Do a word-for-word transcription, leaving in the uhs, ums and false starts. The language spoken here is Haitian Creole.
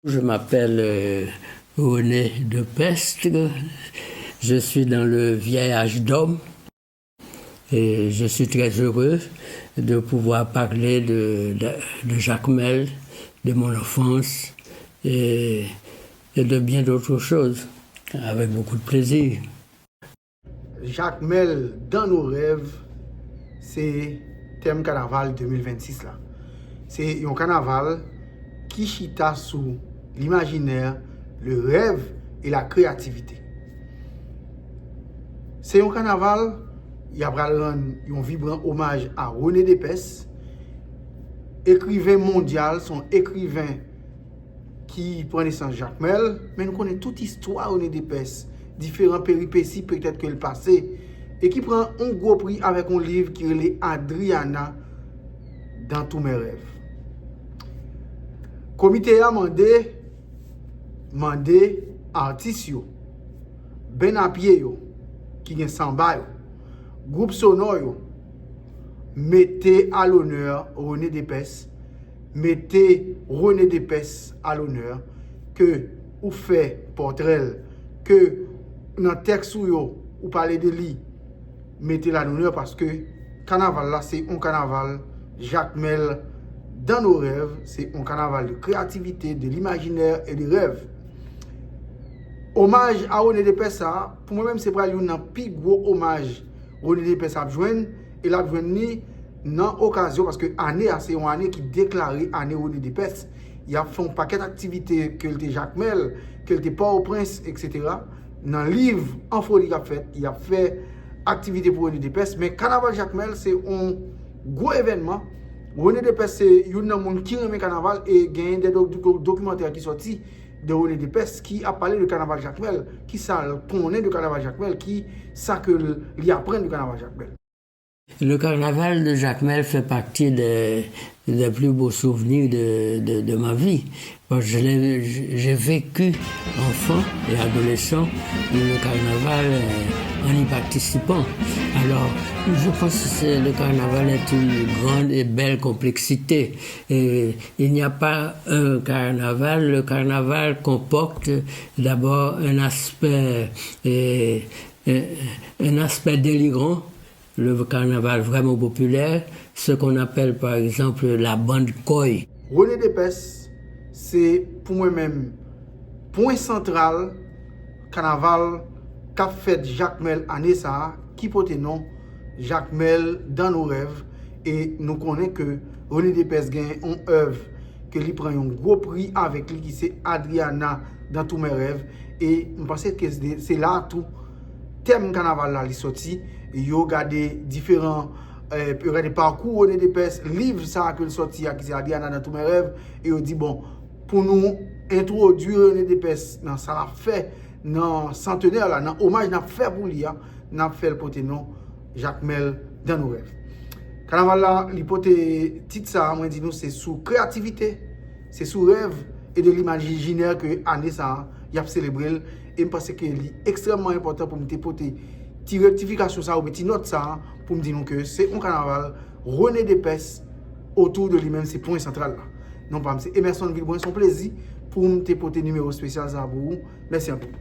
Je m'appelle euh, René Depestre. Je suis dans le vieil âge d'homme. Et je suis très heureux de pouvoir parler de, de, de Jacmel, de mon enfance et, et de bien d'autres choses, avec beaucoup de plaisir. Jacmel dans nos rêves, se tèm kanaval de mil vennsis la. Se yon kanaval ki chita sou limajinè, le rêve et la créativité. Se yon kanaval y ap pral rann yon vibran omaj a René Depès, ekriven mondyal, se yon ekriven ki pran nesans Jacmel, men nou konnen tout istwa René Depès, diferan peripesi petèt ke l pase, e ki pran yon gwo pri avèk yon liv ki rele Adriana dans tous mes rêves. Komite a mande, mande atis yo, band a pye yo, ki gen sanba yo, gwoup sonò yo, mete à l'honneur René Depès, mete René Depès à l'honneur, ke ou fè pòtrè l, ke nan tèks ou yo, ou pale de li, mete l à l'honneur, paske kanaval la se yon kanaval Jacmel dans nos rêves, se yon kanaval de créativité, de l'imaginaire et de rêve. Omaj a René Depès sa, pou mwen menm se pral youn nan pi gwo omaj René Depès ap jwenn, e l ap jwenn li nan okazyon, paske ane a se yon ane ki deklare ane René Depès. Y ap fè yon pakèt aktivite, ke l te Jacmel, ke l te Pòtoprens, etsetera. Nan liv An Foli k ap fèt, y ap fè aktivite pou René Depès, men kanaval Jacmel se yon gwo evènman. René Depès se youn nan moun ki renmen kanaval, e genyen de do- do- dokimantè ki sòti de René Depès ki ap pale de kanaval Jacmel, ki sa l konnen de kanaval Jacmel, ki sa ke l- li aprann de kanaval Jacmel. Le carnaval de Jacmel fait partie des, des plus beaux souvenirs de, de, de ma vie. Parce que je l'ai- j'ai vécu, enfant et adolescent, le carnaval euh, en y participant. Alors, je pense que c'est- le carnaval est une grande et belle complexité. Et il n'y a pas un carnaval. Le carnaval comporte d'abord un aspect, euh, un, un aspect délirant, le carnaval vraiment populaire, ce qu'on appelle par exemple la bande kòy. René Depès, se pou mwen menm pwen santral kanaval k ap fèt Jacmel ane sa a, ki pote non Jacmel dans nos rêves, e nou konnen ke René Depès gen yon èv ke li pran yon gwo pri avèk li, ki se Adriana dans tous mes rêves, e m panse ke se se la a tou tèm kanaval la li sòti, yo gade diferan, eh, yo gade pakou René Depès, liv sa a ke l sòti a, ki se Adriana dans tous mes rêves, e yo di, bon, pou nou entwodui René Depès nan sa l ap fè, nan santenè la, nan omaj n ap fè pou li a, n ap fè l pote non Jacmel dans nos rêves. Kanaval la, li pote tit sa a, mwen di nou, se sou kreyativite, se sou rèv e de limajinè ke ane sa a, y ap selebre l. E m panse ke li ekstrèmman enpòtan pou m te pote ti rektifikasyon sa a, oubyen ti nòt sa a, pou m di nou ke se yon kanaval René Depès, otou de li menm, se pwen santral la. Non pa m se Emerson Vilbrun, se yon plezi pou m te pote nimewo espesyal sa a pou ou. Mèsi anpil.